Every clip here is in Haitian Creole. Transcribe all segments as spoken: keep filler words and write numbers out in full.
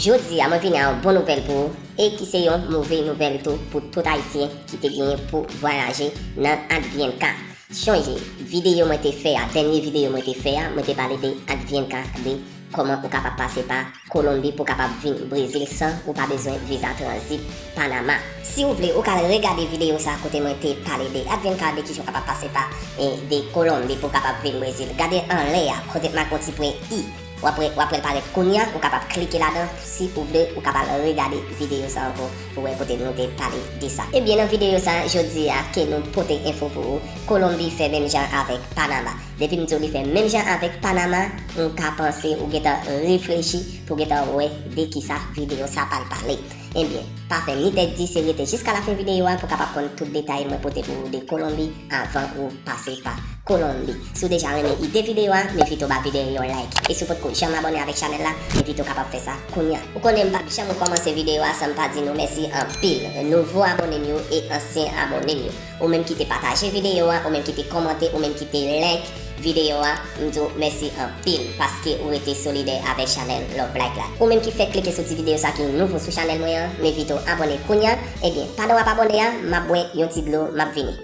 Jodi a, mwen vini a yon bon nouvèl pou ou, e ki se yon move nouvèl tou pou tout Ayisyen ki te genyen pou vwayaje nan Advyenka. Chonje, videyo mwen te fè a, dènye videyo mwen te fè a, mwen te pale de Advyenka, de kòman ou kapab pase pa Kolonbi pou kapab vin Brezil san ou pa bezwen viza tranzit Panama. Si w vle, ou ka al regade videyo sa a kote mwen te pale de Advyenka, de kijan w kapab pase pa, e, de Kolonbi pou kapab vin Brezil. Gade anlè a, kote m make yon ti pwen i. W ap wè, w ap wè l parèt kounye a, ou kapab klike ladan. Si ou vle, ou kapab al regade videyo sa ankò pou wè kote nou te pale de sa. Ebyen, nan videyo sa, jodi a, ke nou pote enfo pou ou, Kolonbi fè menm jan avèk Panama. Depi m di w li fè menm jan avèk Panama, m ka panse ou gentan reflechi pou gentan wè de kisa videyo sa pral pale. Ebyen, pa fè ni tèt di, se rete jiska lafen videyo a pou kapab konn tout detay mwen pote pou ou de Kolonbi avan ou pase pa Kolonbi. Si w deja renmen ide videyo a, m envite w ba videyo yon like. E si w potko janm abòne avèk chanèl la, m envite w kapab fè sa kounye a. Ou konnen m p ap janm kòmanse videyo a san m pa di nou mèsi anpil, nouvo abòne m yo e ansyen abòne m yo. Ou menm ki te pataje videyo a, ou menm ki te kòmante, ou menm ki te like videyo a, m di w mèsi anpil paske ou rete solidè avèk chanèl Love Black la. Ou menm ki fèk klike sou ti videyo sa ki nouvo sou chanèl mwen an, m envite w abòne kounye a. Ebyen, pandan w ap abòne a, m ap bwè yon ti dlo, m ap vini.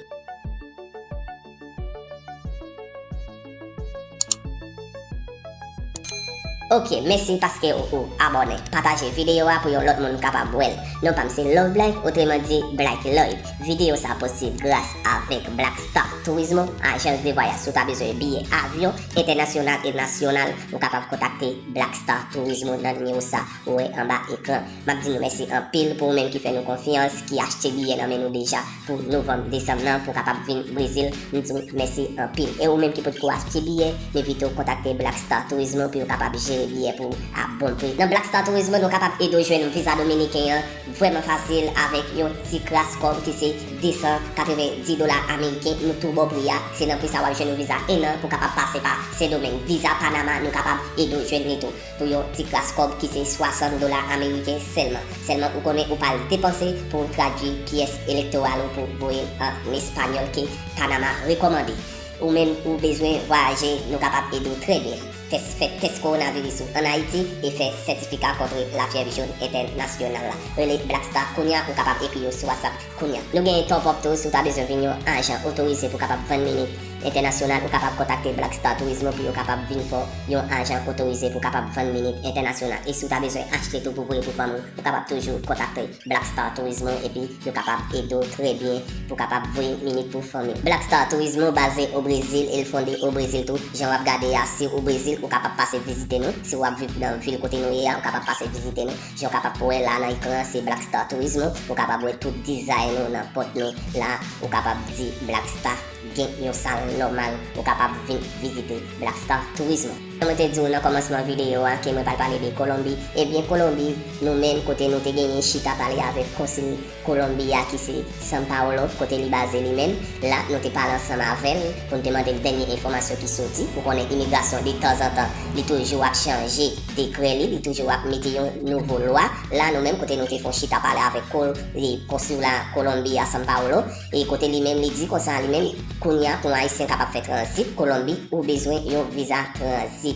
Ok, mèsi paske ou, ou abòne. Pataje videyo a pou yon lòt moun kapab wè l. Non pa m se Love Black, otreman di Black Love. Videyo sa posib gras avèk Black Star Turismo, ajans de vwayaj. Si w ta bezwen biyè avyon entènasyonal e nasyonal, ou kapab kontakte Black Star Turismo nan nimewo sa ou wè anba ekran. M ap di nou mèsi anpil pou ou menm ki fè nou konfyans, ki achte biyè nan men nou deja pou novanm, desanm nan pou kapab vin Brezil. M di w mèsi anpil. E ou menm ki potko achte biyè, m envite w kontakte Black Star Turismo pou yo kapab jere biyè pou ou a bon pri. Nan Black Star Turismo, nou kapab ede w jwenn viza dominiken an vrèman fasil avèk yon ti kras kòb ki se de san katrevenndis dola ameriken. Nou tou ba w pri a. Se nan pri sa w ap jwenn yon viza en an pou kapab pase pa Sendomeng. Viza Panama, nou kapab ede w jwenn li tou pou yon ti kras kòb ki se swasant dola ameriken sèlman. Sèlman ou konnen ou pral depanse pou w tradui pyès elektoral ou pou voye l an espanyòl ke Panama rekòmande. Ou menm ou bezwen vwayaje, nou kapab ede w trè byen. Tès, fè tès kowonaviris ou ann Ayiti e fè sètifika kont lafyèv jòn entènasyonal la. Rele Black Star kounye a, ou kapab ekri yo sou WhatsApp kounye a. Nou genyen top up tou, si w ta bezwen vin yon ajan otorize pou kapab vann minit entènasyonal, ou kapab kontakte Black Star Turismo pou yo kapab vin fè w yon ajan otorize pou kapab vann minit entènasyonal. E si w ta bezwen achte tou pou voye pou fanmi w, ou kapab toujou kontakte Black Star Turismo epi yo kapab ede w trè byen pou kapab voye minit pou fanmi w. Black Star Turismo baze o Brezil e l fonde o Brezil tou. Jan w ap gade a, si w o Brezil, ou kapab pase vizite nou. Si w ap viv nan vil kote nou ye a, ou kapab pase vizite nou. Jan w kapab wè la nan ekran an, se Black Star Turismo. Ou kapab wè tout dizay nou nan pòt nou la. Ou kapab di Black Star gen yon sal nòmal. Ou kapab vin vizite Black Star Turismo. Jan mwen te di w nan kòmansman videyo a ke mwen pral pale de Kolonbi. Ebyen, Kolonbi, nou menm kote nou te genyen chita pale avèk konsil Kolonbi a ki se São Paulo, kote li baze li menm. La, nou te pale ansanm avè l pou n te mande l dènye enfòmasyon ki soti. Ou konnen imigrasyon de tanzantan, li toujou ap chanje dekrè li, li toujou ap mete yon nouvo lwa. La, nou menm kote nou te fè yon chita pale avèk kol-, e, konsila Kolonbi a São Paulo, e kote li menm li di konsa, li menm, kounye a, pou yon Ayisyen kapab fè tranzit Kolonbi, ou bezwen yon viza tranzit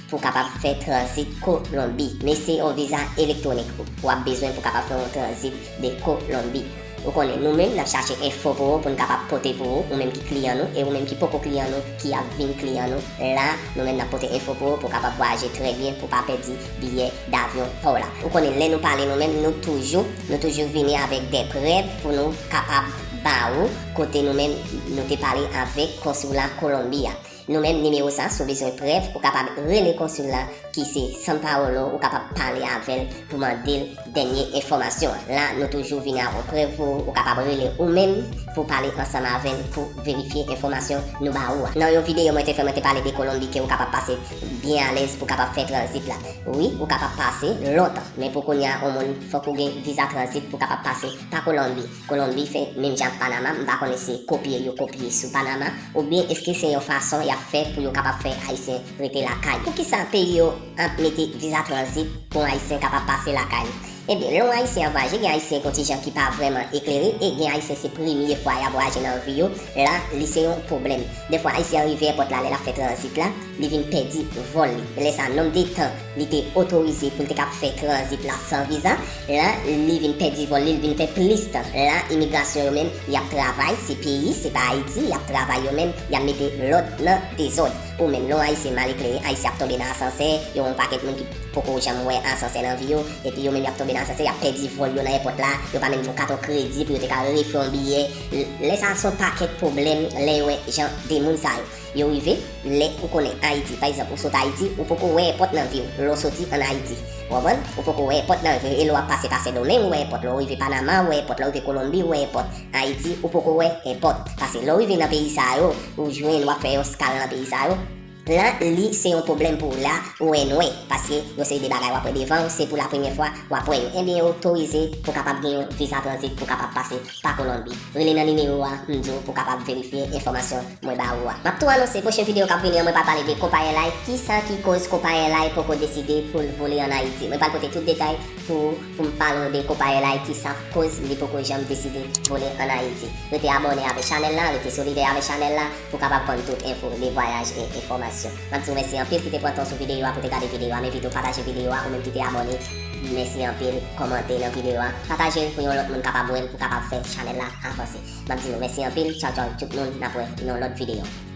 pou kapab fè tranzit Kolonbi. Men se yon viza elektwonik w ap bezwen pou kapab fè yon tranzit de Kolonbi. Ou konnen, nou menm, n ap chache enfo pou ou, pou n kapab pote pou ou, ou menm ki kliyan nou, e ou menm ki poko kliyan nou, ki ap vin kliyan nou. La, nou menm, n ap pote enfo pou ou, pou w kapab vwayaje trè byen, pou w pa pèdi biyè davyon pa w la. Ou konnen, lè nou pale nou menm, nou toujou, nou toujou vini avèk de prèv pou nou kapab ba ou, kote nou menm, nou te pale avèk konsila Kolonbi a. Nou menm, nimewo sa, si w bezwen prèv, ou kapab rele konsil la, ki se São Paulo, ou kapab pale avè l pou mande l dènye enfòmasyon an. La, nou toujou vini ak yon prèv pou ou, ou kapab rele ou menm pou pale ansanm avè l pou verifye enfòmasyon nou ba ou a. Nan yon videyo mwen te fè, mwen te pale de Kolonbi ke ou kapab pase byen alèz pou kapab fè tranzit la. Wi, ou kapab pase lontan, men pou kounye a, yon moun fòk ou gen viza tranzit pou kapab pase pa Kolonbi. Kolonbi fè menm jan ak Panama, m pa konnen si se kopye yo kopye sou Panama, oubyen èske se yon fason y ap fè pou yo kapab fè Ayisyen rete lakay yo. Poukisa peyi yo ap mete viza tranzit pou yon Ayisyen kapab pase lakay li? Ebyen, lè yon Ayisyen ap vwayaje, gen Ayisyen kontijan ki pa vrèman eklere, e gen Ayisyen se premye fwa y ap vwayaje nan vi yo, la, li se yon pwoblèm. Dèfwa, Ayisyen an rive èpòt la, lè l ap fè tranzit la, li vin pèdi vòl li. Lè sa, nonb de tan li te otorize pou l te ka fè tranzit la san viza, la, li vin pèdi vòl li, li vin fè plis tan. La, imigrasyon yo menm, y ap travay, se peyi, se pa Ayiti, y ap travay yo menm, y ap mete lòd nan dezòd. Ou menm, lè yon Ayisyen mal eklere, Ayisyen ap tonbe nan asansè, yo yon pakèt moun ki poko janm wè asansè nan vi yo, epi yo menm y ap tonbe nan asansè, y ap pèdi vòl yo nan èpòt la, yo pa menm gen yon katon kredi pou yo te ka refè yon biyè. L-, lè sa a, se yon pakèt pwoblèm lè yo wè jan de moun sa yo. Yo rive, lè ou konnen Ayiti, pa egzanp, ou sot Ayiti, ou poko wè èpòt nan vi w, lè w soti ann Ayiti. Ou konprann? Ou poko wè èpòt nan vi w, e lè w ap pase pa Sendomeng, ou wè èpòt, lè w rive Panama, ou wè èpòt, lè w rive Kolonbi, ou wè èpòt. Ayiti, ou poko wè èpòt. Paske lè w rive nan peyi sa yo, ou jwenn w ap fè yon eskal nan peyi sa yo, la, li se yon pwoblèm pou ou la, ou wè nwè, paske yon seri de bagay w ap wè devan w, se pou la premyè fwa w ap wè yo. Ebyen, yo otorize pou w kapab gen yon viza tranzit pou w kapab pase pa Kolonbi. Rele nan nimewo a, m di w pou w kapab verifye enfòmasyon mwen ba ou a. M ap tou anonse pwochen videyo k ap vini an, mwen pral pale de Copa Airlines, kisa ki koz Copa Airlines poko deside pou l vole ann Ayiti. Mwen pral pote tout detay pou, pou m pale w de Copa Airlines, kisa koz li poko janm deside vole ann Ayiti. Rete abòne avèk chanèl la, rete solidè avèk chanèl la, pou w kapab konn tout enfo de vwayaj e enfòmasyon. M ap di w mèsi anpil ki te pran tan sou videyo a pou te gade videyo a. M envite w pataje videyo a, ou menm ki te abòne, mèsi anpil, kòmante nan videyo a, pataje l pou yon lòt moun kapab wè l, pou kapab fè chanèl la avanse. M ap di nou mèsi anpil, tchaw tchaw tout moun, n ap wè nan yon lòt videyo.